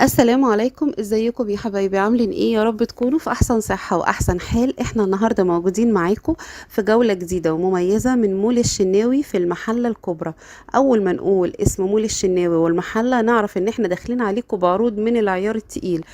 السلام عليكم، ازيكم يا حبايبي؟ عاملين ايه؟ يا رب تكونوا في احسن صحة واحسن حال. احنا النهاردة موجودين معاكم في جولة جديدة ومميزة من مول الشناوي في المحلة الكبرى. اول ما نقول اسم مول الشناوي والمحلة نعرف ان احنا داخلين عليكم بعروض من العيار التقيل.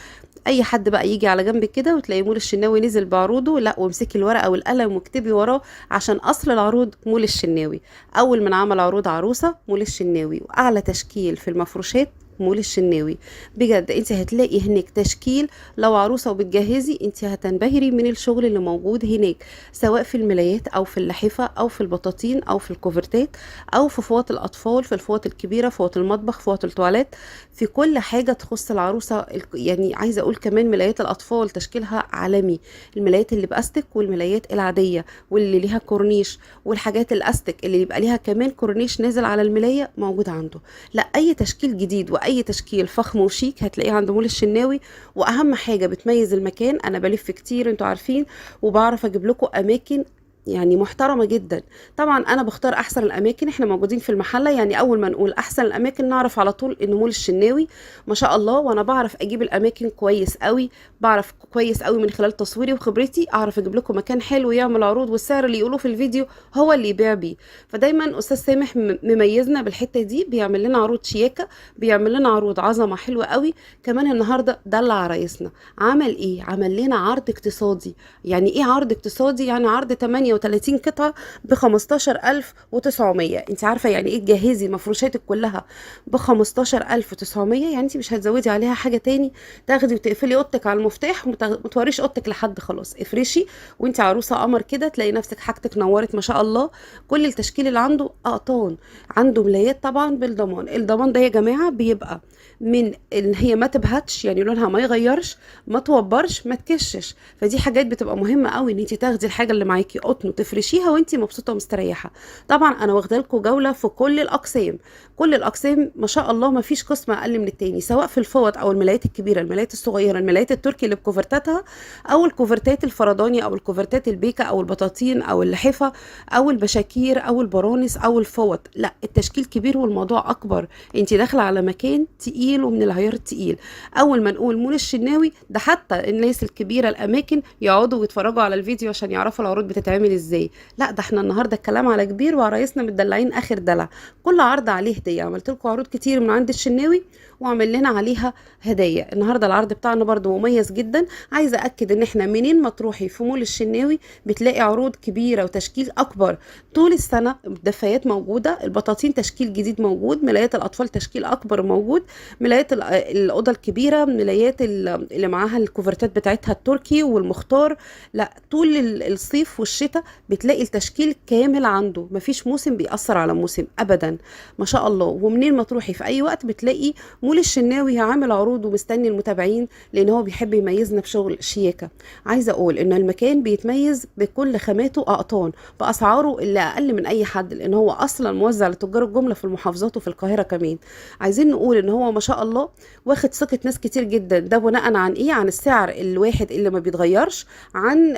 اي حد بقى يجي على جنب كده وتلاقي مول الشناوي نزل بعروضه، لا وامسكي الورقة والقلم واكتبي وراه، عشان اصل العروض مول الشناوي. اول من عمل عروض عروسه مول الشناوي، واعلى تشكيل في المفروشات مول الشناوي. بجد انت هتلاقي هناك تشكيل، لو عروسه وبتجهزي انت هتنبهري من الشغل اللي موجود هناك، سواء في الملايات او في اللحفه او في البطاطين او في الكوفرتات او في فوط الاطفال، في الفوط الكبيرة، فوط المطبخ، فوط التواليت، في كل حاجة تخص العروسة. يعني عايزه اقول كمان ملايات الاطفال تشكيلها عالمي، الملايات اللي باستك والملايات العادية واللي ليها كورنيش، والحاجات الاستك اللي يبقى ليها كمان كورنيش نازل على الملايه موجود عنده. لا اي تشكيل جديد واي تشكيل فخم وشيك هتلاقيه عند مول الشناوي. واهم حاجة بتميز المكان، انا بلف كتير انتوا عارفين، وبعرف اجيب لكم اماكن يعني محترمة جدا. طبعا انا بختار احسن الاماكن، احنا موجودين في المحلة، يعني اول ما نقول احسن الاماكن نعرف على طول ان مول الشناوي ما شاء الله. وانا بعرف اجيب الاماكن كويس قوي، بعرف كويس قوي من خلال تصويري وخبرتي اعرف اجيب لكم مكان حلو يعمل عروض، والسعر اللي يقولوه في الفيديو هو اللي يبيع بيه. فدايما استاذ سامح مميزنا بالحتة دي، بيعمل لنا عروض شياكة، بيعمل لنا عروض عظمة حلوة قوي. كمان النهاردة دلع عرايسنا، عمل ايه؟ عمل لنا عرض اقتصادي. يعني ايه عرض اقتصادي؟ يعني عرض 38 قطعة ب 15900. انت عارفة يعني ايه تجهزي مفروشاتك كلها ب 15900؟ يعني انت مش هتزودي عليها حاجة تاني، تاخدي وتقفلي اوضتك على المفتاح وما توريش اوضتك لحد، خلاص افرشي وانت عروسة قمر كده، تلاقي نفسك حاجتك نورت ما شاء الله. كل التشكيل اللي عنده اقطان، عنده ملايات طبعا بالضمان. الضمان ده يا جماعة بيبقى من ان هي ما تبهتش، يعني لونها ما يغيرش، ما توبرش، ما تكشش. فدي حاجات بتبقى مهمة قوي ان انت تاخدي الحاجة اللي معاكي قطن وتفرشيها وانت مبسوطة ومستريحه. طبعا انا واخده لكم جولة في كل الاقسام، كل الاقسام ما شاء الله، ما فيش قسم اقل من التاني، سواء في الفوط او الملايات الكبيرة، الملايات الصغيرة، الملايات التركي اللي بكوفرتاتها، او الكوفرتات الفرداني، او الكوفرتات البيكه، او البطاطين، او اللحفه، او البشاكير، او البرانس، او الفوط. لا التشكيل كبير والموضوع اكبر، انت داخله على مكان تقيل ومن العيار التقيل. اول ما نقول مول الشناوي ده حتى الناس الكبيرة الاماكن يقعدوا ويتفرجوا على الفيديو عشان يعرفوا العروض بتتعمل ازاي. لا ده احنا النهارده الكلام على كبير وعرايسنا متدلعين اخر دلع، كل عرض عليه هديه. عملت لكم عروض كتير من عند الشناوي وعمل لنا عليها هدايا. النهارده العرض بتاعنا برده مميز جدا. عايزه اكد ان احنا منين ما تروحي في مول الشناوي بتلاقي عروض كبيرة وتشكيل اكبر طول السنة. الدفايات موجودة، البطاطين تشكيل جديد موجود، ملايات الاطفال تشكيل اكبر موجود، ملايات الاوضة الكبيرة، ملايات اللي معاها الكوفرتات بتاعتها التركي والمختار. لا طول الصيف والشتاء بتلاقي التشكيل كامل عنده، مفيش موسم بيأثر على موسم ابدا ما شاء الله. ومنين ما تروحي في اي وقت بتلاقي مول الشناوي عامل عروض ومستني المتابعين، لان هو بيحب يميزنا بشغل شياكه. عايزه اقول ان المكان بيتميز بكل خاماته اقطان، باسعاره اللي اقل من اي حد، لان هو اصلا موزع لتجار الجملة في المحافظات وفي القاهرة كمان. عايزين نقول ان هو ما شاء الله واخد ثقة ناس كتير جدا، ده بناء عن ايه؟ عن السعر الواحد اللي ما بيتغيرش، عن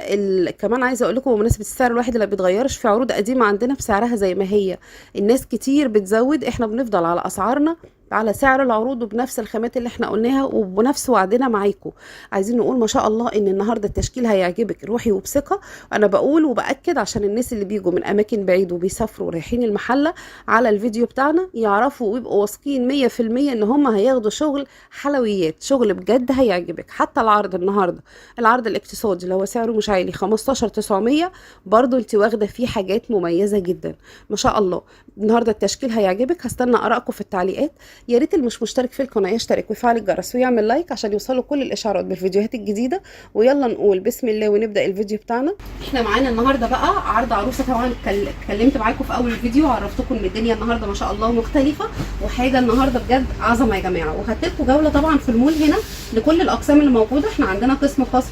كمان عايزه اقول لكم بمناسبة السعر الواحد اللي ما بيتغيرش، في عروض قديمة عندنا بسعرها زي ما هي، الناس كتير بتزود، احنا بنفضل على اسعارنا، على سعر العروض وبنفس الخامات اللي احنا قلناها وبنفس وعدنا معاكم. عايزين نقول ما شاء الله ان النهارده التشكيل هيعجبك، روحي وبثقه. انا بقول وباكد عشان الناس اللي بيجوا من اماكن بعيد وبيسافروا ورايحين المحلة على الفيديو بتاعنا يعرفوا ويبقوا واثقين 100% ان هم هياخدوا شغل حلويات، شغل بجد هيعجبك. حتى العرض النهارده، العرض الاقتصادي اللي هو سعره مش عالي 15900، برضو انت واخده فيه حاجات مميزة جدا ما شاء الله. النهارده التشكيل هيعجبك، هستنى ارائكم في التعليقات. يا ريت اللي مش مشترك في القناة يشترك ويفعل الجرس ويعمل لايك عشان يوصلوا كل الاشعارات بالفيديوهات الجديدة. ويلا نقول بسم الله ونبدا الفيديو بتاعنا. احنا معانا النهارده بقى عرض عروسه، طبعا اتكلمت معاكم في اول الفيديو وعرفتكم ان الدنيا النهارده ما شاء الله مختلفة، وحاجه النهارده بجد عظمه يا جماعة. وخدت لكم جولة طبعا في المول هنا لكل الاقسام اللي موجودة. احنا عندنا قسم خاص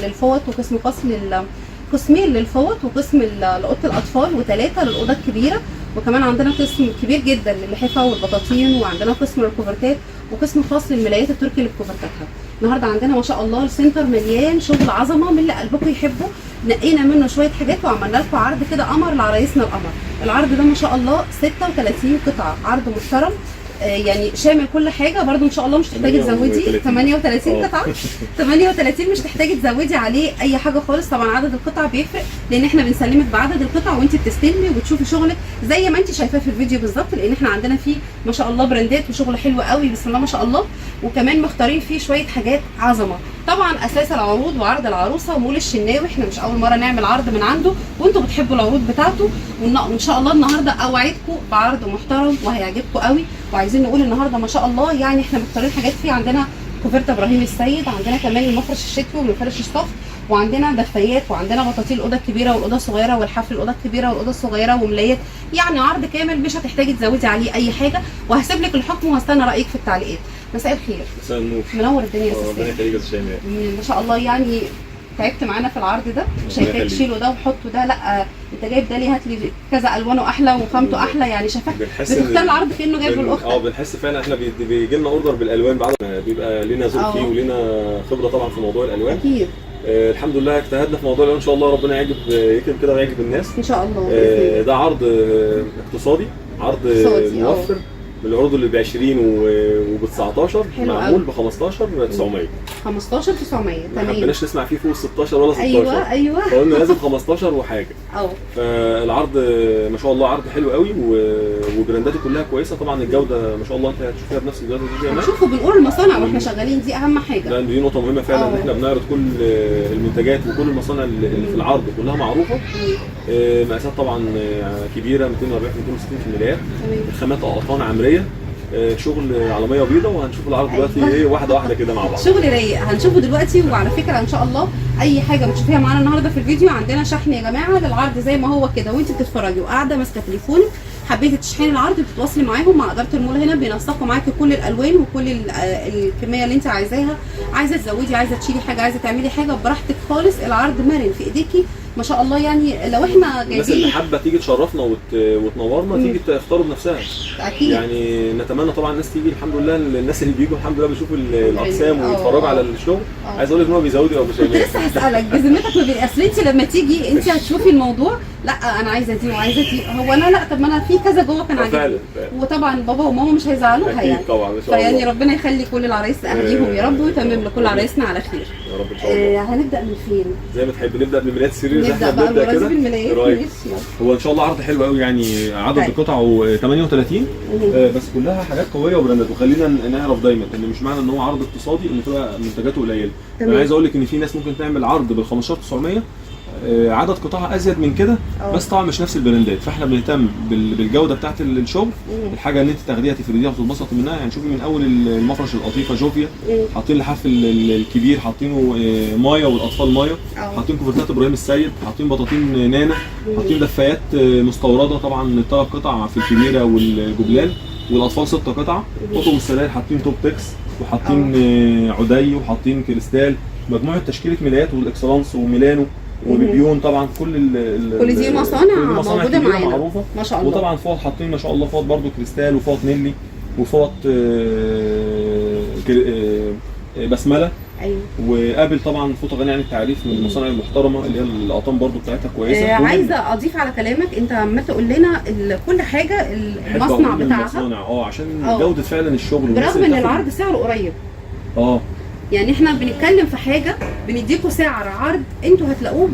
للفوط، وقسم خاص قسمين للفوط، وقسم لاوضه الاطفال، وثلاثة للاوضه الكبيرة، وكمان عندنا قسم كبير جدا للحفه والبطاطين، وعندنا قسم للكوفرتات، وقسم خاص للملايات التركي اللي بكوفرتاتها. النهارده عندنا ما شاء الله السنتر مليان شغل عظمه من اللي قلبكم يحبه، نقينا منه شوية حاجات وعملنا لكم عرض كده قمر لعرايسنا القمر. العرض ده ما شاء الله 36 قطعه، عرض محترم. يعني شامل كل حاجة برده ان شاء الله، مش تحتاجي تزودي 38 قطعه. 38 مش تحتاجي تزودي عليه اي حاجة خالص. طبعا عدد القطع بيفرق لان احنا بنسلمك بعدد القطع وانت بتستلمي وبتشوفي شغلك زي ما انت شايفاه في الفيديو بالظبط، لان احنا عندنا فيه ما شاء الله براندات وشغل حلو قوي بسم الله ما شاء الله، وكمان مختارين فيه شوية حاجات عظمه. طبعا اساس العروض وعرض العروسة ومول الشناوي، احنا مش اول مرة نعمل عرض من عنده وانتم بتحبوا العروض بتاعته، وان شاء الله النهارده اوعدكم بعرض محترم وهيعجبكم قوي. وعايزين نقول النهارده ما شاء الله يعني احنا مختارين حاجات فيه، عندنا كوفرتا ابراهيم السيد، عندنا كمان المفرش الشتوي والمفرش ال soft، وعندنا دفايات، وعندنا بطاطين الاوضة الكبيرة والاوضه الصغيرة والحفل الاوضة الكبيرة والاوضه الصغيرة وملايات، يعني عرض كامل مش هتحتاجي تزودي عليه اي حاجة. وهسيب لك الحكم وهستنى رايك في التعليقات. مساء الخير. مساء النور. منور الدنيا يا استاذ. ربنا يخليك يا استاذ شيماء. ما شاء الله يعني تعبت معانا في العرض ده، شايفاك تشيله ده وحطه ده، لا انت جايب ده ليه؟ هات لي كذا الوانه احلى وخامته احلى، يعني شايفاك بتختار العرض كانه جايبه لاختك. بنحس فعلا احنا بيجي لنا order بالالوان بعد ما بيبقى لنا ذوق فيه ولنا خبره طبعا في موضوع الالوان. اكيد. الحمد لله اجتهدنا في موضوع الالوان، ان شاء الله ربنا يعجب يكرم كده ويعجب الناس ان شاء الله. ده عرض اقتصادي، عرض موفر من العروض اللي ب 20 وب 19، معمول ب 15 900. 15 900 تمام. ما حبيناش نسمع فيه فوق 16 ولا 16. ايوه ايوه. فقلنا لازم 15 وحاجه. فالعرض ما شاء الله عرض حلو قوي وبرانداته كلها كويسة طبعا، الجودة ما شاء الله انت هتشوفيها بنفس الجودة دي. هنشوفه بنقول المصانع واحنا شغالين، دي اهم حاجة. لا دي نقطة مهمة فعلا، ان احنا بنعرض كل المنتجات وكل المصانع اللي في العرض كلها معروفة. مقاسات طبعا كبيرة 240 260 في الملايات، الخامات اقطان عمرية، شغل على مية بيضاء. وهنشوف العرض دلوقتي ايه واحدة واحدة كده مع بعض. شغل رايق هنشوفه دلوقتي. وعلى فكرة ان شاء الله اي حاجة بتشوفيها معانا النهارده في الفيديو عندنا شحن يا جماعة للعرض زي ما هو كده، وانت بتتفرجي وقاعدة ماسكه تليفونك حبيتي تشحني العرض بتتواصلي معاهم مع ادارة المول هنا، بينسقوا معاكي كل الالوان وكل الكمية اللي انت عايزاها. عايزه تزودي، عايزه تشيلي حاجة، عايزه تعملي حاجة، براحتك خالص. العرض مرن في ايديكي ما شاء الله. يعني لو احنا جايبين الناس اللي حابة تيجي تشرفنا وتنورنا تيجي تختاروا بنفسها اكيد. يعني نتمنى طبعا الناس تيجي، الحمد لله الناس اللي بيجوا الحمد لله بيشوفوا الاقسام ويتفرجوا على الشغل. عايز اقول لك ان هو بيزودوا او كنت لسه هسالك بذمتك، اصل انت لما تيجي انت هتشوفي الموضوع، لا انا عايزه دي وعايزه دي، هو انا لا طب ما انا في كذا جوه كان عاجبني. وطبعا بابا وماما مش هيزعلوها يعني طبعا ان شاء الله. فيعني ربنا يخلي كل العرايس لاهاليهم يا رب، ويتمم لكل عرايسنا على خير يا رب ان شاء الله. هنبدا من فين؟ زي ما تحب نبدا بملايات السرير. نبدا بقى كده. بالملايات. هو ان شاء الله عرض حلو قوي، يعني عدد قطعه 38 بس كلها حاجات قوية وبراندات. وخلينا نعرف دايما ان مش معنى ان هو عرض اقتصادي ان تبقى منتجاته قليله. انا عايز اقول لك ان في ناس ممكن تعمل عرض بال 15 900 عدد قطعها ازيد من كده، بس طبعا مش نفس البراندات. فاحنا بنهتم بالجودة بتاعت الشغل. الحاجة اللي انت تاخديها تفرديها وتتبسطي منها. يعني شوفي من اول المفرش القطيفه جوفيا، حاطين لحاف الكبير حاطينه مايا والاطفال مايا، حاطين كوفرتات ابراهيم السيد، حاطين بطاطين نانا، حاطين دفايات مستورده طبعا 3 قطع في الكبيرة والجبلان، والاطفال 6 قطع. قطب السراير حاطين توب تكس، وحاطين عدي، وحاطين كريستال، مجموعة تشكيله ملايات والاكسلانس وميلانو وبيبيون. طبعا كل كل دي مصانع موجودة معانا معروفة ما شاء الله. وطبعا فوط حاطين ما شاء الله فوط برده كريستال، وفوط نيلي، وفوط بسملة. ايوه. وقابل طبعا فوطه غنية عن التعريف من المصانع المحترمة اللي هي الاقطان برده بتاعتها كويسة. عايزه اضيف على كلامك، انت عمال تقول لنا كل حاجة المصنع بتاعها، المصانع عشان جوده فعلا الشغل، برغم ان العرض سعره قريب. يعني احنا بنتكلم في حاجة بنديكوا سعر عرض انتوا هتلاقوه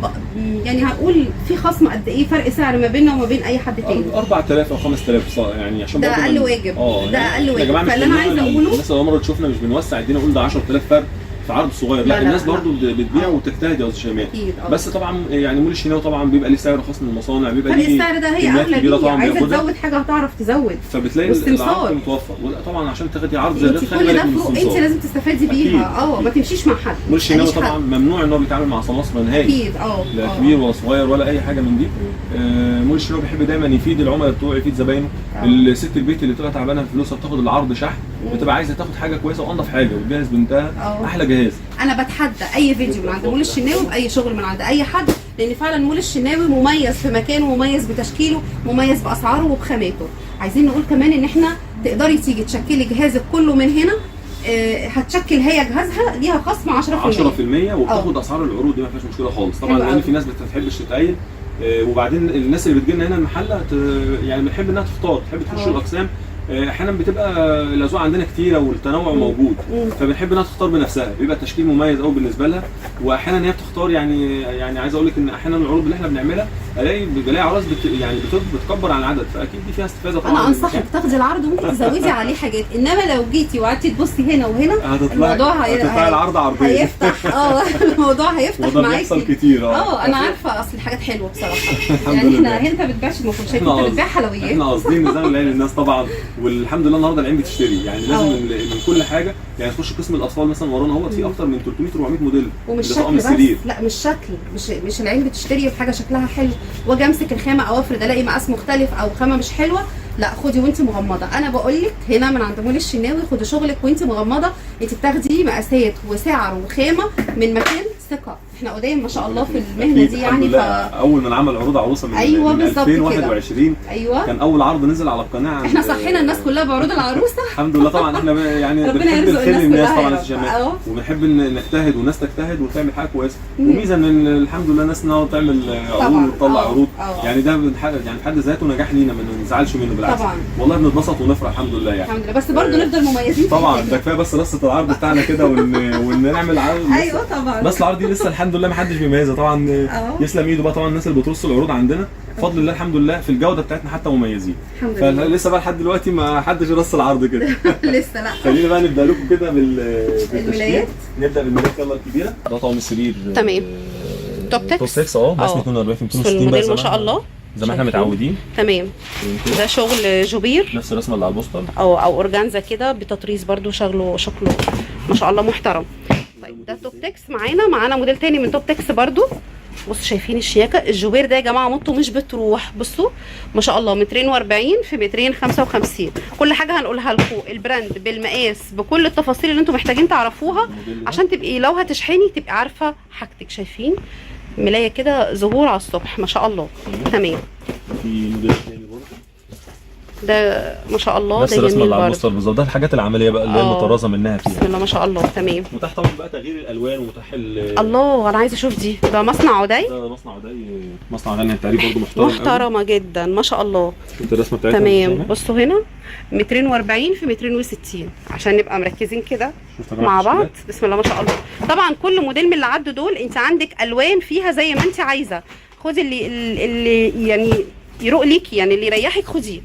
يعني هنقول في خصم قد ايه، فرق سعر ما بيننا وما بين اي حد تاني 4000 او 5000 يعني، عشان ده اقل واجب. ده اقل واجب. فاللي انا عايزه اقوله الناس اللي عمرها تشوفنا مش بنوسع ادينا نقول ده 10000 فرق في عرض صغير، لا الناس برضو بتبيع وتجتهد يا استاذ شيماء. بس طبعا يعني مول الشناوي طبعا بيبقى ليه سعر خاص من المصانع، بيبقى ليه السعر ده هي اغلى بيه، عايزه تزود حاجة هتعرف تزود، فبتلاقي العرض متوفر. طبعا عشان تاخدي عرض زي ده خلي بالك من السمسار، انت لازم تستفادي بيها. ما تمشيش مع حد. مول الشناوي طبعا ممنوع ان هو بيتعامل مع سماسره نهائي، اكيد. لا كبير ولا صغير ولا اي حاجة من دي. مول الشناوي بيحب دايما يفيد العملاء بتوعه، يفيد زباينه. الست البيت اللي بتبقى تعبانة في فلوسها بتاخد العرض شحن، بتبقى عايزه تاخد حاجة كويسة وانضف حاجة وتجهز بنتها احلى جهاز. انا بتحدى اي فيديو من عند مول الشناوي باي شغل من عند اي حد، لان فعلا مول الشناوي مميز في مكانه، مميز بتشكيله، مميز باسعاره وبخاماته. عايزين نقول كمان ان احنا تقدري تيجي تشكلي جهازك كله من هنا، هتشكل هي جهازها ليها خصم 10%. 10% وبتاخد اسعار العروض دي ما فيهاش مشكلة خالص طبعا، لان في ناس ما بتحبش تتقيد. وبعدين الناس اللي بتجي لنا هنا المحلة يعني بنحب انها تختار، تحب تخش الاقسام. احيانا بتبقى الاذواق عندنا كتيرة والتنوع موجود، فبنحب انها تختار بنفسها، بيبقى التشكيل مميز قوي بالنسبة لها. واحيانا هي بتختار، يعني عايز اقول لك ان احيانا العروض اللي احنا بنعملها بلاقي عرايس بتكبر عن العدد، فاكيد دي فيها استفاده طبعا. انا انصحك تاخدي العرض وممكن تزودي عليه حاجات، انما لو جيتي وقعدتي تبصي هنا وهنا الموضوع هتطلعي العرض عرضين، هيفتح. الموضوع هيفتح وده معاكي. بيحصل كتير. انا عارفه، اصل الحاجات حلوة بصراحة. يعني احنا انت ما بتبيعش مفروشات، انت بتبيع حلويات. احنا قاصدين نزود العين للناس طبعا، والحمد لله النهارده العين بتشتري، يعني لازم من كل حاجة. يعني تخش قسم الاطفال مثلا ورانا اهوت في اكتر من 300 400 موديل، ومش شكل بس، لا مش شكل، مش العين بتشتري في حاجة شكلها حلو واجي امسك الخامة او افرض الاقي مقاس مختلف او خامة مش حلوة، لا خدي وانت مغمضه. انا بقول لك هنا من عند مول الشناوي خدي شغلك وانت مغمضه، انت بتاخدي مقاسات وسعر وخامه من مكان ثقة. احنا قدام ما شاء الله في المهنة دي يعني. اول ما عمل عروض عروسه من ايوه من 2021 ايوه كان اول عرض نزل على القناة. احنا صحينا الناس كلها بعروض العروسة. الحمد لله طبعا احنا يعني بنحب الخير للناس طبعا يا شباب، وبنحب ان نجتهد والناس تجتهد وتعمل حاجة كويسة. وميزه ان الحمد لله الناس النهارده تعمل عروض وتطلع عروض، يعني ده يعني في حد ذاته نجاح لينا، ما نزعلش منه بالعكس طبعا. والله بنتبسط ونفرح الحمد لله يعني. الحمد لله، بس برضه نفضل مميزين طبعا. ده كفاية بس رصه العرض بتاعنا كده وان نعمل عرض. ايوه طبعا، بس العرض دي لسه الحمد لله ما حدش بيميزها طبعا. يسلم ايده بقى طبعا الناس اللي بترص العروض عندنا، بفضل الله الحمد لله في الجودة بتاعتنا حتى مميزين الحمد لله. فلسه بقى لحد دلوقتي ما حدش رص العرض كده. لسه لا. خلينا بقى نبدا لكم كده بالملايات. نبدا بالملايات يلا الكبيرة. ده طقم السرير تمام، توب تكس. توب تكس بس 240 في 260 بقى ما شاء الله زي ما احنا متعودين. تمام، ده شغل جوبير، نفس الرسمة اللي على البوستر او اورجانزا كده بتطريز برده، شغله شكله ما شاء الله محترم. طيب ده توب تكس. معانا موديل تاني من توب تكس برده. بصوا شايفين الشياكه، الجوبير ده يا جماعة موضته مش بتروح. بصوا ما شاء الله 240 في 255. كل حاجة هنقولها لكم، ال brand بالمقاس بكل التفاصيل اللي انتم محتاجين تعرفوها عشان تبقي لو هتشحني تبقي عارفه حاجتك. شايفين ملايه كده زهور على الصبح ما شاء الله. تمام، في موديل تاني برضه ده ما شاء الله، نفس ده الرسمة جميل اللي على برضه البوستر بالظبط. ده الحاجات العملية بقى اللي هي المطرزه منها فيها. بسم الله ما شاء الله. تمام، متاح طبعا بقى تغيير الالوان ومتاح الله، انا عايزه اشوف دي. ده مصنع عدي، ده مصنع عدي، مصنع غني التعريف برضه محترم، محترمه جدا ما شاء الله. شفت الرسمة بتاعتها؟ تمام، بصوا هنا 240 في 260 عشان نبقى مركزين كده مع بعض. بسم الله ما شاء الله. طبعا كل موديل من اللي عدوا دول انت عندك الوان فيها زي ما انت عايزه، خدي اللي يعني يروق ليكي، يعني اللي يريحك خديه.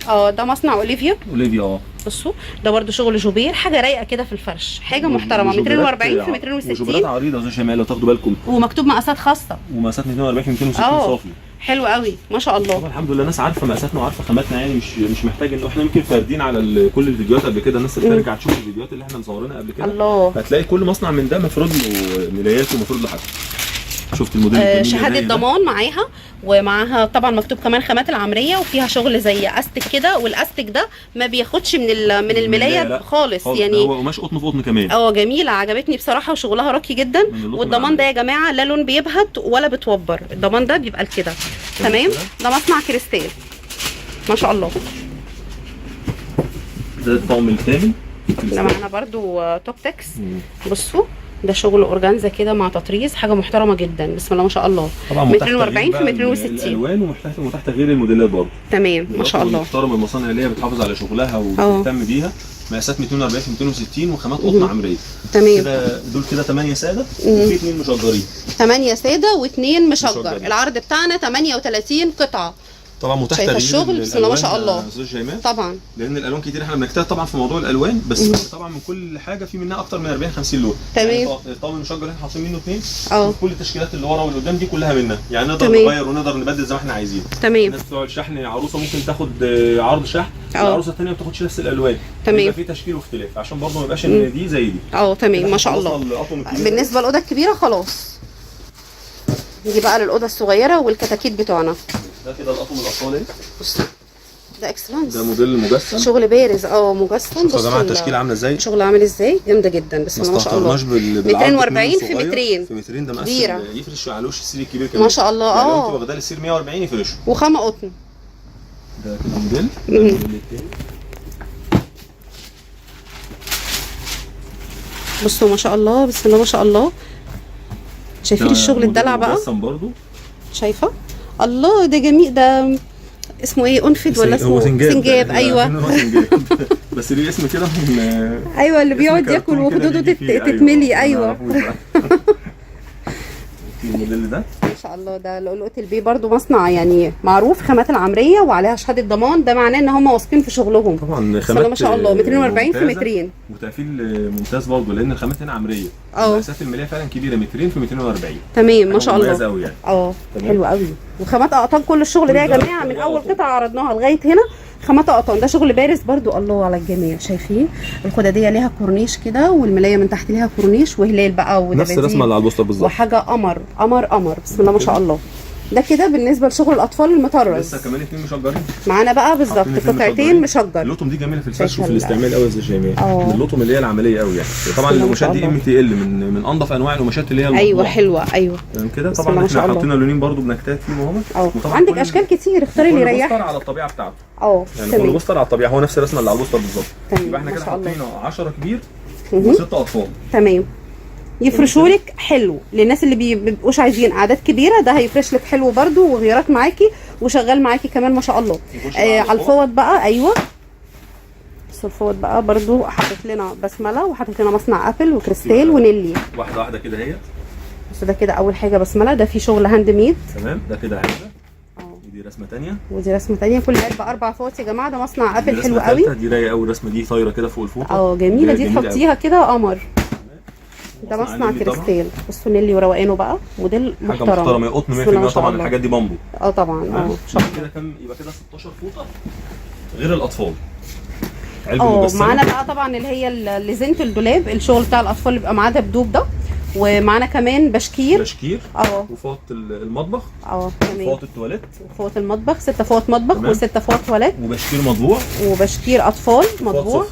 ده مصنع اوليفيا. اوليفيا بصوا ده برده شغل جوبير، حاجة رايقة كده في الفرش، حاجة محترمه. 240 في 260، وجوبيرات عريضة زي شمال لو تاخدوا بالكم، ومكتوب مقاسات خاصة، ومقاسات 240 في 260 صافي. حلو قوي ما شاء الله. طبعا الحمد لله الناس عارفه مقاساتنا وعارفه خاماتنا، يعني مش محتاج ان احنا يمكن فاردين على كل الفيديوهات قبل كده. الناس اللي ترجع تشوف الفيديوهات اللي احنا مصورينها قبل كده، الله، هتلاقي كل مصنع من ده مفروض له ملايات ومفروض له حاجة. شفت الموديل الجميل؟ شهادة ضمان معاها، ومعاها طبعا مكتوب كمان خامات العمرية، وفيها شغل زي استك كده، والاستك ده ما بياخدش من الملايه خالص يعني، هو قماش قطن في قطن كمان. جميلة، عجبتني بصراحة وشغلها راقي جدا. والضمان ده يا جماعة لا لون بيبهت ولا بتوبر، الضمان ده بيبقى كده. تمام، ده مصنع كريستال ما شاء الله. ده الطقم الثاني ده معانا برده توب تكس. بصوا ده شغل اورجانزا كده مع تطريز، حاجة محترمه جدا بسم الله ما شاء الله. طبعا 240 في 260 الالوان، ومتاح تغيير الموديلات برضه. تمام ما شاء الله. محترم المصانع اللي هي بتحافظ على شغلها وبتهتم بيها. مقاسات 240 في 260 وخامات قطن عمرية. تمام كده دول كده 8 ساده وفي 2 مشجرين. 8 ساده و2 مشجر. العرض بتاعنا 38 قطعه. طبعا متاح تغيير الشغل بسم الله ما شاء الله طبعا، لان الالوان كتير، احنا بنجتهد طبعا في موضوع الالوان، بس طبعا من كل حاجة في منها اكتر من 40 50 لون. تمام. يعني الطقم المشجر اللي احنا حاطين منه 2، كل التشكيلات اللي ورا واللي قدام دي كلها منها، يعني نقدر نغير ونقدر نبدل زي ما احنا عايزين. تمام. الناس بتوع الشحن عروسه ممكن تاخد عرض شحن، العروسة الثانية ما بتاخدش نفس الالوان. تمام. يبقى في تشكيل واختلاف عشان برضه ما يبقاش ان دي زي دي. تمام ما شاء الله. بالنسبة للاوضه الكبيرة خلاص، نيجي بقى للاوضه الصغيرة والكتاكيت بتوعنا. ده كده القطم الاطفال اهي. بصوا ده اكسلانس، ده موديل مجسم، شغل بارز مجسم. بصوا يا جماعة التشكيل عامله ازاي، شغل عامل ازاي، جامدة جدا بسم الله ما شاء الله. 240 في 200 في 200، ده مقاس يفرش على وش السرير الكبير كمان ما شاء الله. يعني لو انت واخداه للسرير 140 يفرشه، وخامه قطن. ده كده موديل. ده الموديل التاني. بصوا ما شاء الله بسم الله ما شاء الله. شايفين الشغل الدلع بقى؟ مجسم برضه. شايفه؟ الله ده جميل، ده اسمه ايه، انفد ولا اسمه هو سنجاب؟ سنجاب، ايوه هو سنجاب بس ليه اسم كده من ايوه اللي بيقعد ياكل وخدوده تتملي. ايوه في الموديل ده ما شاء الله، ده لؤلؤة البي برضو مصنع يعني معروف، خامات العمرية وعليها شهادة ضمان، ده معناه ان هم واثقين في شغلهم طبعا. خامات ما شاء الله، 240 في مترين وتقفيل ممتاز برضو، لان الخامات هنا عمرية. مسافة المالية فعلا كبيرة، مترين في 240. تمام ما شاء الله، ممتاز قوي يعني. حلو قوي. وخامات اقطان، كل الشغل ده يا جماعة من اول قطعه عرضناها لغاية هنا خامات اقطان، ده شغل بارز برضو. الله على الجمال، شايفين الخداديه ليها كورنيش كده، والملايه من تحت ليها كورنيش وهلال بقى ودباديب، نفس الرسمة اللي على البوستر بالظبط، وحاجه قمر قمر قمر، بسم الله ما شاء الله. ده كده بالنسبة لشغل الاطفال المطرز. لسه كمان 2 مشجرين معانا بقى بالظبط، قطعتين مشجر. اللطم دي جميلة في الفرش وفي الاستعمال قوي يا استاذ شيماء، من اللطم اللي هي العملية قوي يعني. طبعا القماشات دي MTL من انضف انواع القماشات اللي هي المطبوعة. ايوه حلوة، ايوه تمام كده. طبعا احنا حاطين لونين برده بنجتهد فيهم اهو. عندك اشكال كتير، اختاري اللي يريحك. كل بوستر على الطبيعة بتاعته. يعني كل بوستر على الطبيعة، هو نفس الرسمة اللي على البوستر بالظبط. يبقى احنا كده حاطين 10 كبير وست اطفال. تمام، يفرشوا لك حلو للناس اللي بيبقوش عايزين اعداد كبيرة، ده هيفرش لك حلو برده، وغيارات معاكي وشغال معاكي كمان ما شاء الله. على الفوط بقى، ايوه بس الفوط بقى برده حاطط لنا بسملة، وحاطط لنا مصنع ابل وكريستال ونيلي. واحدة واحدة كده اهي. بس ده كده اول حاجة بسملة، ده في شغل handmade. تمام، ده كده حاجة، ودي رسمه ثانية، ودي رسمه ثانية. كل علبة 4 فوط يا جماعة، ده مصنع ابل حلو قوي. دي رايقة قوي الرسمة دي، طايره كده فوق الفوطه. جميلة دي، تحطيها كده قمر. ده مصنع كريستال. بصوا نيلي وروقانه بقى، موديل محترم، حاجة محترمه، قطن 100% طبعا. الحاجات دي بامبو. طبعا. ان شاء الله. كده كام؟ يبقى كده 16 فوطه غير الاطفال. علبة مجسمه معانا بقى طبعا اللي هي اللي زينة الدولاب، الشغل بتاع الاطفال اللي بيبقى معاه دبدوب ده، ومعانا كمان بشكير. بشكير وفوط المطبخ. تمام. فوط التواليت وفوط المطبخ، 6 فوط مطبخ و6 فوط تواليت، وبشكير مطبوع، وبشكير اطفال مطبوع،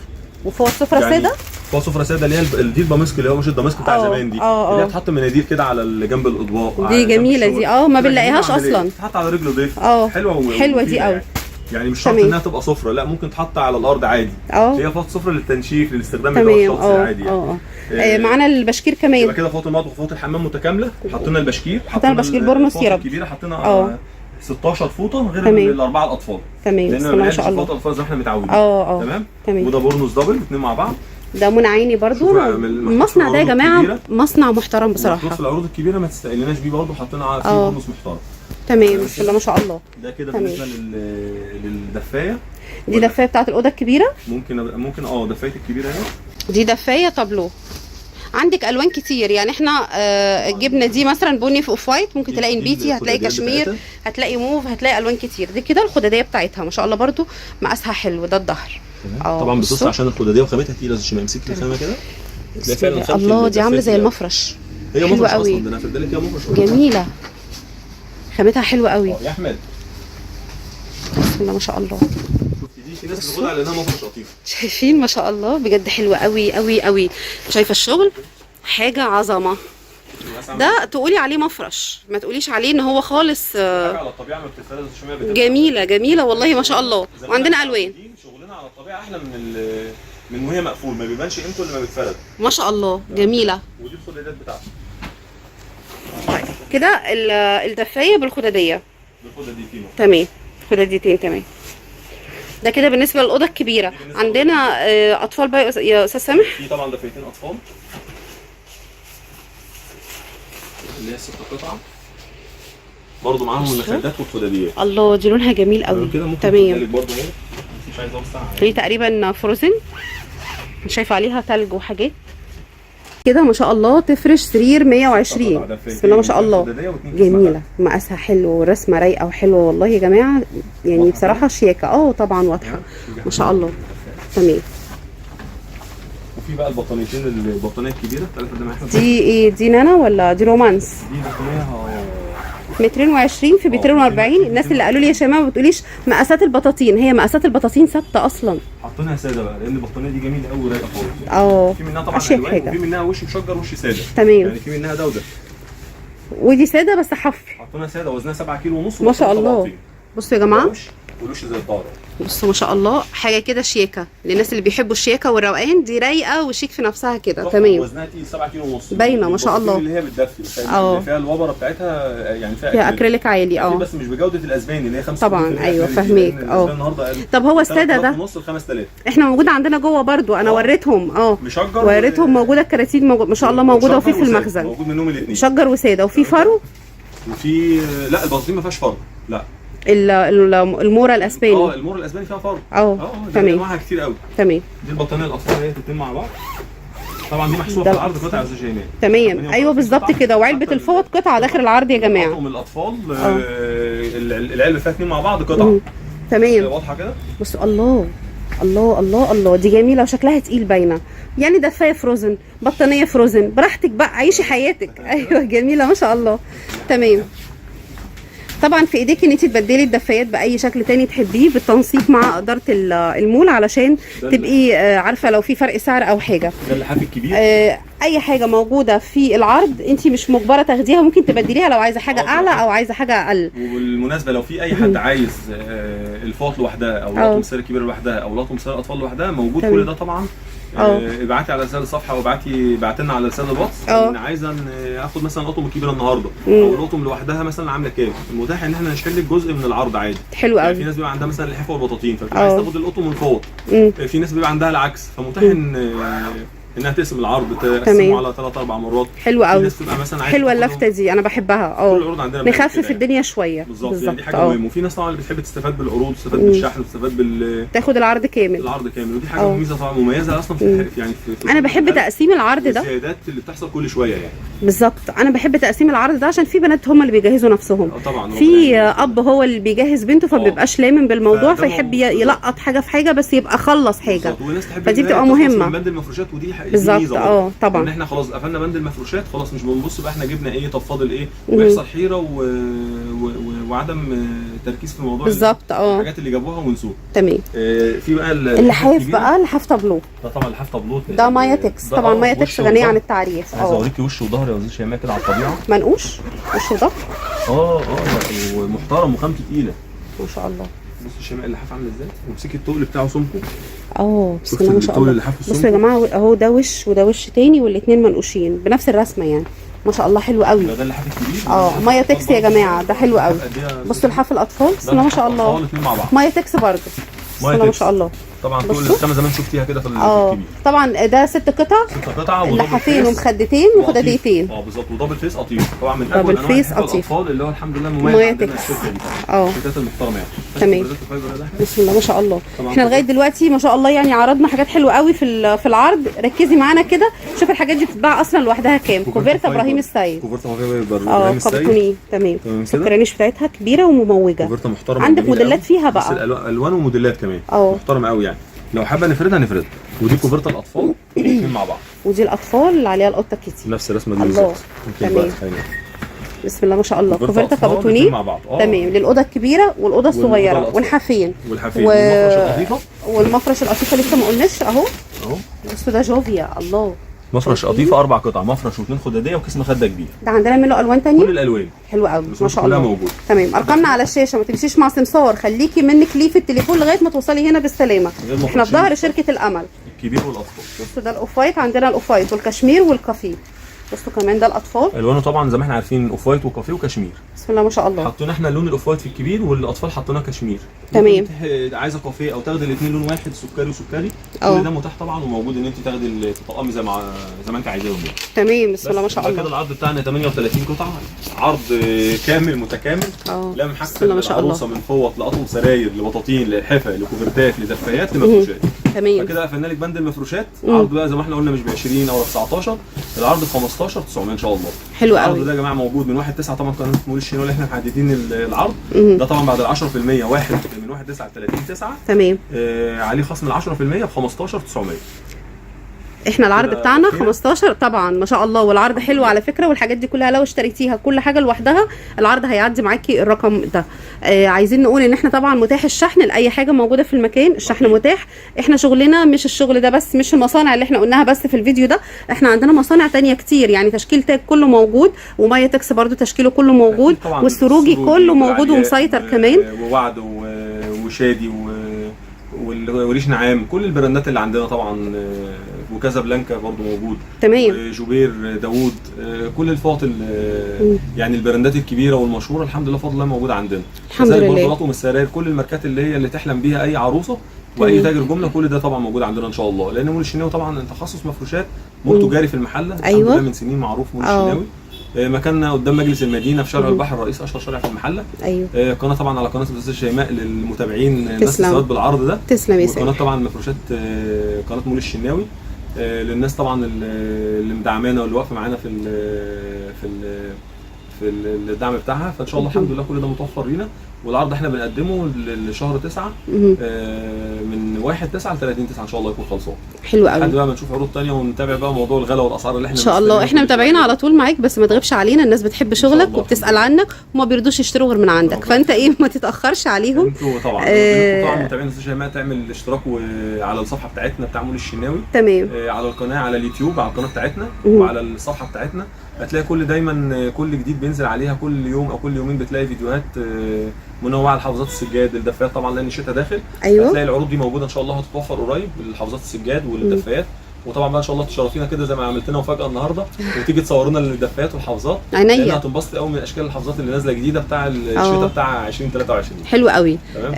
وفوط سفره يعني ساده. فوط سفره ساده اللي هي دي الدمسك، اللي هو مش الدمسك بتاع زمان دي، اللي هي بتحط مناديل كده على جنب الاطباق. دي جميلة دي، ما بنلاقيهاش اصلا، تتحط على رجل ضيف. حلوة حلوة دي قوي يعني، مش شرط انها تبقى سفره، لا ممكن تتحط على الارض عادي. هي فوط سفره للتنشيف، للاستخدام اللي هو الشخصي العادي يعني. معانا البشكير كمان. يبقى كده فوط المطبخ وفوط الحمام متكاملة. حطينا البشكير، حطينا البشكير بورنوس يا رب الكبيرة، حطينا 16 فوطه غير الاربعة الاطفال. تمام، لان ما شاء الله فوط الاطفال زي ما احنا متعودين. تمام. وده بورنوس double، الاثنين مع بعض. ده منى عيني برضو. المصنع ده يا جماعة مصنع محترم بصراحة. في العروض الكبيرة ما تستقلناش بيه برضو، حطينا فيه بورنوس محترم. تمام، بسم الله ما شاء الله. ده كده بالنسبة للدفايه. دي دفايه بتاعه الاوضة الكبيرة. ممكن دفايه الكبيرة اهي. دي دفايه تابلو، عندك الوان كتير يعني. احنا جبنا دي مثلا بني في off white، ممكن تلاقي نبيتي، هتلاقي كشمير، هتلاقي موف، هتلاقي الوان كتير. دي كده الخداديه بتاعتها ما شاء الله برضو مقاسها حلو. ده الظهر طبعا بصوص عشان الخداديه وخامتها تقيلة. زي ما امسكي الخامة كده تلاقي فعلا خامة. الله، دي عامله زي المفرش. هي مفرش اصلا، ده انا في لك هي مفرش. جميلة، خامتها حلوة قوي. يا احمد بسم الله ما شاء الله. شفتي دي في ناس بتاخدها على انها مفرش قطيفة. شايفين ما شاء الله، بجد حلوة قوي قوي قوي. شايفه الشغل، حاجة عظمه. ده تقولي عليه مفرش، ما تقوليش عليه ان هو خالص. حاجة على الطبيعة ما بتتفرزش. جميلة جميلة والله ما شاء الله. وعندنا الوان. شغلنا على الطبيعة احلى من وهي مقفول، ما بيبانش قيمته الا لما بيتفرد. ما شاء الله جميلة. ودي الخدادات بتاعته. طيب كده الدفايه بالخداديه. بالخداديتين. تمام، خداديتين. تمام. ده كده بالنسبة للاوضه الكبيرة. عندنا اطفال بقى يا استاذ سامح. في طبعا دفايتين اطفال اللي هي 6 قطع برضه، معاهم المخدات والخداديات. الله، دي لونها جميل قوي. تمام برضه اهي، مش عايزه اوسع. دي تقريبا فروزن، شايفه عليها تلج وحاجات كده ما شاء الله. تفرش سرير 120، بسم الله ما شاء الله. جميلة، مقاسها حلو والرسمه رايقة وحلوه والله يا جماعة، يعني بصراحة شياكه. طبعا واضحة ما شاء الله. تمام. وفي بقى البطانيتين، البطانيه الكبيرة دي ايه؟ دي نانا ولا دي رومانس؟ دي بطانيه 220 في 240. الناس اللي قالوا لي يا شيماء ما بتقوليش مقاسات البطاطين، هي مقاسات البطاطين ثابتة اصلا. حاطينها ساده بقى لان البطانيه دي جميلة قوي ورايقه خالص. في منها طبعا الوان، وفي منها وش مشجر وش ساده. تمام، يعني في منها ده وده، ودي ساده بس حفر. حاطينها ساده، وزنها 7.5 كيلو ما شاء الله. بصوا يا جماعة والوش زي الظهر. بصوا ما شاء الله، حاجة كده شياكه للناس اللي بيحبوا الشياكه والروقان، دي رايقة وشيك في نفسها كده. تمام. وزنها تقيل 7 كيلو ونص، باينة ما شاء الله. اللي هي بتدفي، اللي فيها الوبره بتاعتها يعني فيها اكريليك عالي. بس مش بجوده الاسباني اللي هي 5 طبعا. ايوه فاهميك. طب هو السادة ده ونص ل 5000 احنا موجود عندنا جوه برضو، انا وريتهم. مشجر، وريتهم موجودة، الكراتين موجود ما شاء الله، موجودة وفي في المخزن موجود منهم الاثنين، مشجر وساده، وفي فرو وفي لا البطاطين ما فيهاش فرو، لا المورا الاسباني. المورا الاسباني فيها فرو. تمام، انواعها كتير قوي. تمام. دي البطانيه الاطفال اهي الاثنين مع بعض، طبعا دي محسوبة في العرض قطع يا استاذ شيماء. تمام ايوه بالظبط كده، وعلبة الفوط قطعه داخل العرض يا جماعة. طقم الاطفال العلبة فيها اثنين مع بعض قطعه. تمام، واضحة كده. بصوا الله الله الله الله، دي جميلة وشكلها تقيل باينة، يعني دفايه فروزن، بطانيه فروزن، براحتك بقى عيشي حياتك. ايوه جميلة ما شاء الله. تمام. طبعا في ايديك ان انت تبدلي الدفايات باي شكل تاني تحبيه بالتنسيق مع ادارة المول، علشان تبقي عارفه لو في فرق سعر او حاجة. ده اللحاف الكبير. اي حاجة موجودة في العرض انت مش مجبرة تاخديها، ممكن تبدليها لو عايزه حاجة اعلى او عايزه حاجة اقل. وبالمناسبة لو في اي حد عايز الفوط لوحدها او لطم سير كبير لوحدها او لطم سير اطفال لوحدها، موجود. تمام. كل ده طبعا. ابعتي على رسالة الصفحة، وابعتي ابعتي لنا على رسالة الواتس ان عايزه اخد مثلا لطم الكبيرة النهارده او لطم لوحدها مثلا عامله كام. المتاح ان احنا نشحن لك جزء من العرض عادي. حلو قوي. يعني في ناس بيبقى عندها مثلا اللحافه والبطاطين فبتبقى عايزه تاخد القطن والفوط، في ناس بيبقى عندها العكس، فمتاح انها تقسم العرض، تقسمه على 3 4 مرات. حلو قوي. حلوة اللفته دي، انا بحبها. كل العروض عندنا نخفف يعني الدنيا شوية. بالظبط، يعني دي حاجة مهمة. وفي ناس طبعا اللي بتحب تستفاد بالعروض، تستفاد بالشحن، تستفاد تاخد العرض كامل. العرض كامل، ودي حاجة ميزة طبعا مميزة اصلا في يعني في انا بحب تقسيم العرض ده، الزيادات اللي بتحصل كل شوية يعني. بالظبط، انا بحب تقسيم العرض ده عشان في بنات هم اللي بيجهزوا نفسهم. طبعا في اب هو اللي بيجهز بنته فما بيبقاش لامن بالموضوع، فيحب يلقط حاجة في حاجة بس يبقى خلص حاجة، فدي بتبقى مهمة. بند المفروشات ودي بالظبط. طبعا ان احنا خلاص قفلنا بند المفروشات، خلاص مش بنبص بقى احنا جبنا ايه، طب فاضل ايه، ويحصل حيره وعدم تركيز في الموضوع. بالظبط. الحاجات اللي جابوها ونسوها. تمام. في بقى اللحاف بقى، لحاف طابلو. ده طبعا لحاف طابلو، ده مايا تكس. طبعا مايا تكس غنية عن التعريف. عايز اوريكي وش وظهر يا استاذ شيماء كده على الطبيعة، منقوش وش وظهر. ومحترم وخامته تقيلة ما شاء الله. بصي شيماء اللحاف عامل ازاي، وامسكي التقل بتاعه سمكة. بسم الله ما شاء الله. بصوا يا جماعة اهو، ده وش وده وش تاني، والاثنين منقوشين بنفس الرسمة يعني ما شاء الله. حلو قوي. ده اللحاف الكبير. مايا تكس يا جماعة، ده حلو قوي. بصوا لحاف الاطفال، بسم الله ما شاء الله. الاثنين مع بعض. مايا تكس برده، بسم الله ما شاء الله. طبعا كل الخامة زي ما انت شفتيها كده في الكبير. طبعا ده 6 قطع، 6 قطع، لحافين ومخدتين وخداديتين. بالظبط، و double face قطيف، طبعا من اجمل انواع الاطفال اللي هو الحمد لله مميز عندنا الشركة دي. الشركات المحترمة يعني. تمام. بسم الله ما شاء الله. احنا لغاية دلوقتي ما شاء الله يعني عرضنا حاجات حلوة قوي في العرض. ركزي معانا كده، شوف الحاجات دي بتتباع اصلا لوحدها كام. كوفيرتا ابراهيم السيد. كوفيرتا ابراهيم السيد. كابتوني. تمام. الكرانيش بتاعتها كبيرة ومموجه. كوفيرتا محترمه. عندك موديلات فيها بقى، الوان وموديلات كمان. محترمه قوي يعني. لو حابة نفردها نفردها. ودي كوفرتا الاطفال الاثنين مع بعض. ودي الاطفال اللي عليها القطة كيتي، نفس الرسمة دي بالظبط. تمام. بسم الله ما شاء الله. كوفرتا كابوتوني مع بعض. تمام، للاوضه الكبيرة والاوضه الصغيرة والحافين. والمفرش القطيفه. والمفرش القطيفه لسه ما قلناش اهو. بصوا ده جوفيا. الله، مفرش قطيفة 4 قطع، مفرش و2 خداديه وكيس مخده كبير. ده عندنا منه الوان ثانية، كل الالوان. حلو قوي ما شاء الله، موجود. تمام. ارقامنا على الشاشة، ما تمشيش مع سمسار، خليكي منك ليه في التليفون لغاية ما توصلي هنا بالسلامة. احنا في ظهر شركة الامل. الكبير والاطفال. بصوا ده ال off white، عندنا ال off white والكشمير والكافيه. بصوا كمان ده الاطفال، الوانه طبعا زي ما احنا عارفين off white وكافيه وكشمير. بسم الله ما شاء الله. حطينا احنا لون ال off white في الكبير والاطفال حطيناه كشمير. تمام. عايزه كافيه او تاخدي الاثنين لون واحد، سكري وسكري، كل ده متاح طبعا وموجود ان انت تاخدي تطقمي زي ما انت عايزاهم يعني. تمام. بسم الله ما شاء الله. كده العرض بتاعنا 38 قطعه، عرض كامل متكامل. لا محسن العروسة من فوط لاطقم سراير لبطاطين للحفه لكوفرتات لدفايات لمفروشات. تمام. فكده قفلنا لك بند المفروشات. عرض بقى زي ما احنا قلنا مش ب 20 او 19، العرض ب 15 900 ان شاء الله. حلو قوي. العرض ده يا جماعة موجود من 1 9 طبعا قناة مول الشينو اللي احنا محددين العرض ده طبعا بعد ال 10%، واحد من 1 9 30 9. تمام. عليه خصم ال 10% ب 15 900. احنا العرض بتاعنا 15 طبعا ما شاء الله، والعرض حلو على فكرة، والحاجات دي كلها لو اشتريتيها كل حاجة لوحدها العرض هيعدي معاكي الرقم ده. عايزين نقول ان احنا طبعا متاح الشحن لاي حاجة موجودة في المكان، الشحن متاح. احنا شغلنا مش الشغل ده بس، مش المصانع اللي احنا قلناها بس في الفيديو ده، احنا عندنا مصانع تانية كتير، يعني تشكيل تاج كله موجود، ومية تكس برده تشكيله كله موجود، والسروجي كله موجود ومسيطر كمان، ووعد وشادي وريش نعام، كل البراندات اللي عندنا طبعا، وكازابلانكا برضو موجود. تمام. جوبير، داوود، كل الفوط يعني البراندات الكبيرة والمشهوره الحمد لله بفضل الله موجودة عندنا. الحمد كذلك لله. برضو اطقم السراير، كل الماركات اللي هي اللي تحلم بيها اي عروسه واي تاجر جملة، كل ده طبعا موجود عندنا ان شاء الله. لان مول الشناوي طبعا تخصص مفروشات، مول تجاري في المحلة. الحمد لله من سنين معروف مول الشناوي. مكاننا قدام مجلس المدينة في شارع البحر الرئيسي، اشهر شارع في المحلة. ايوه. قناة طبعا على قناة الاستاذة شيماء للمتابعين الناس تستفاد بالعرض ده. تسلم يا سامح. وقناة طبعا مفروشات، قناة مول الشناوي، للناس طبعا اللي مدعمانا واللي واقفة معانا في الدعم بتاعها. فان شاء الله الحمد لله كل ده متوفر لينا. والعرض احنا بنقدمه لشهر 9، من 1/9 ل 30/9 ان شاء الله يكون خلصان. حلو قوي. لحد بقى ما نشوف عروض ثانية ونتابع بقى موضوع الغلا والاسعار اللي احنا ان شاء الله احنا متابعين على طول معاك، بس ما تغيبش علينا. الناس بتحب شغلك وبتسال عنك وما بيرضوش يشتروا غير من عندك، فانت ايه ما تتاخرش عليهم. انتوا طبعا طبعا متابعين الاستاذة شيماء تعمل اشتراك على الصفحة بتاعتنا بتاع مول الشناوي. تمام. على القناة على اليوتيوب، على القناة بتاعتنا وعلى الصفحة بتاعتنا هتلاقي كل دايما كل جديد بينزل عليها، كل يوم او كل يومين بتلاقي فيديوهات منوعة لحافظات السجاد، الدفايات طبعا لان الشتاء داخل. ايوه. هتلاقي العروض دي موجودة ان شاء الله، هتتوفر قريب لحافظات السجاد والدفايات. وطبعا بقى ان شاء الله تشرفينا كده زي ما عملت لنا مفاجاة النهارده، وتيجي تصورنا الدفايات والحافظات. عينيا. لان هتنبسط قوي من اشكال الحافظات اللي نازله جديدة بتاع الشتاء بتاع 2023. حلو قوي. تمام.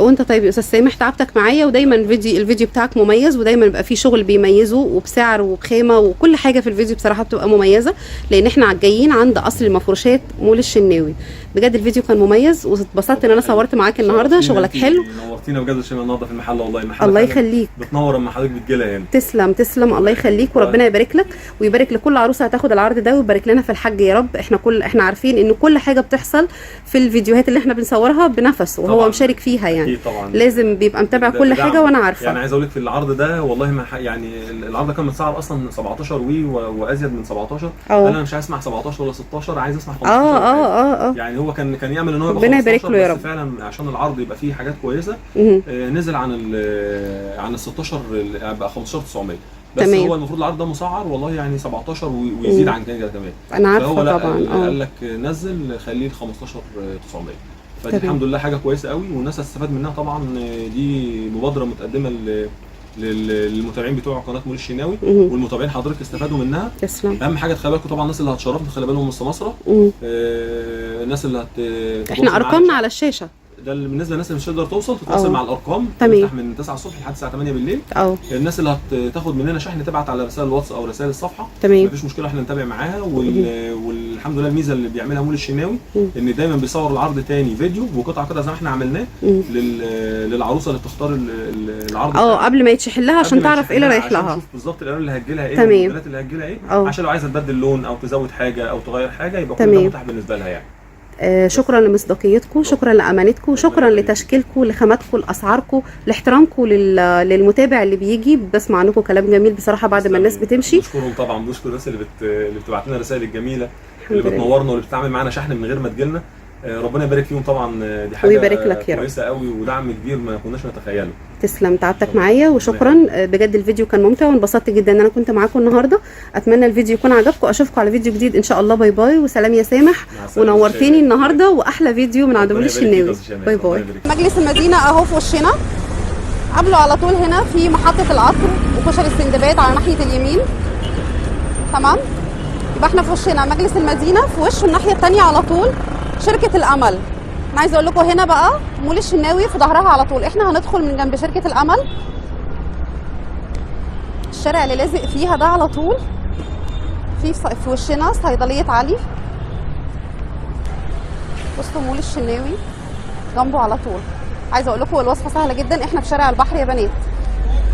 وانت طيب يا استاذ سامح، تعبتك معايا، ودايما الفيديو بتاعك مميز، ودايما بيبقى فيه شغل بيميزه وبسعر وبخامه وكل حاجة في الفيديو بصراحة بتبقى مميزة، لان احنا جايين عند اصل المفروشات مول الشناوي. بجد الفيديو كان مميز واتبسطت ان انا صورت معاك النهارده. شغلك حلو. نورتينا بجد يا شيماء النهارده في المحل، والله المحل الله يخليك، بتنور اما حضرتك بتجيلها هنا. تسلم تسلم، الله يخليك وربنا يبارك لك ويبارك لكل عروسه هتاخد العرض ده، ويبارك لنا في الحج يا رب. احنا عارفين ان كل حاجة بتحصل في الفيديوهات اللي احنا بنصورها بنفسه وهو مشارك فيها، يعني طبعا لازم بيبقى متابع كل حاجة وانا عارفه. يعني عايز اقول لك في العرض ده والله ما يعني العرض ده كان متسعر اصلا 17 وازيد من 17. انا مش عايز اسمع 17 ولا 16، عايز اسمع 15. يعني هو كان يعمل ان هو ربنا يبارك له يا رب. فعلا عشان العرض يبقى فيه حاجات كويسة. نزل عن ال 16 بقى 15900 بس. تمام. هو المفروض العرض ده مسعر والله يعني 17 ويزيد عن كده كمان. انا عارفه طبعا. قال لك نزل خليه ل 15900. فدي الحمد لله حاجة كويسة قوي والناس هتستفاد منها طبعا. دي مبادرة متقدمة للمتابعين بتوع قناة مول الشناوي، والمتابعين حضرتك استفادوا منها. تسلم. اهم حاجة تخلي بالكم طبعا الناس اللي هتشرفنا خلي بالهم من السماسره، الناس اللي احنا ارقامنا على الشاشة. ده بالنسبة للناس اللي مش هتقدر توصل تتواصل مع الارقام. تمام. من 9 الصبح لحد الساعة 8 بالليل. الناس اللي هتاخد مننا شحن تبعت على رسائل الواتس او رسائل الصفحة. تمام. مفيش مشكلة، احنا نتابع معاها. والحمد لله الميزة اللي بيعملها مول الشناوي ان دايما بيصور العرض تاني فيديو وقطعه كده زي ما احنا عملناه للعروسه اللي بتختار العرض قبل ما يتشحن لها عشان تعرف ايه اللي رايح لها، عشان تشوف بالظبط الالوان اللي هتجيلها ايه والموديلات اللي هتجيلها ايه، عشان لو عايزه تبدل لون او تزود حاجة او تغير حاجة يبقى كل ده متاح بالنسبة لها يعني. شكرا لمصداقيتكم، شكرا لامانتكم، شكرا لتشكيلكم، لخاماتكم، لاسعاركم، لاحترامكم للمتابع اللي بيجي. بسمع عنكم كلام جميل بصراحة بعد ما الناس بتمشي. بشكرهم طبعا، بشكر الناس اللي بتبعت لنا الرسائل الجميلة، اللي بتنورنا واللي بتتعامل معانا شحن من غير ما تجيلنا. ربنا يبارك فيهم طبعا، دي حاجة ويبارك لك يا رب، كويسة قوي ودعم كبير ما كناش نتخيله. تسلم، تعبتك معايا وشكرا بجد. الفيديو كان ممتع وانبسطت جدا ان انا كنت معاكم النهارده. اتمنى الفيديو يكون عجبكم، اشوفكم على فيديو جديد ان شاء الله. bye bye وسلام يا سامح، ونورتني النهارده واحلى فيديو من عند مول الشناوي. bye bye. مجلس المدينة اهو في وشنا، قبله على طول هنا في محطة القطر وكشري السندباد على ناحية اليمين. تمام، يبقى احنا في وشنا مجلس المدينة، في وشه الناحية الثانية على طول شركة الأمل. أنا عايزة أقول لكم هنا بقى مول الشناوي في ظهرها على طول. إحنا هندخل من جنب شركة الأمل، الشارع اللي لازق فيها ده على طول، في وشنا صيدلية علي. بصوا مول الشناوي جنبه على طول. عايزة أقول لكم الوصفة سهلة جدا، إحنا في شارع البحر يا بنات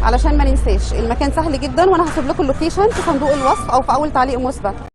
علشان ما ننساش. المكان سهل جدا، وأنا هسيب لكم ال location في صندوق الوصف أو في أول تعليق مثبت.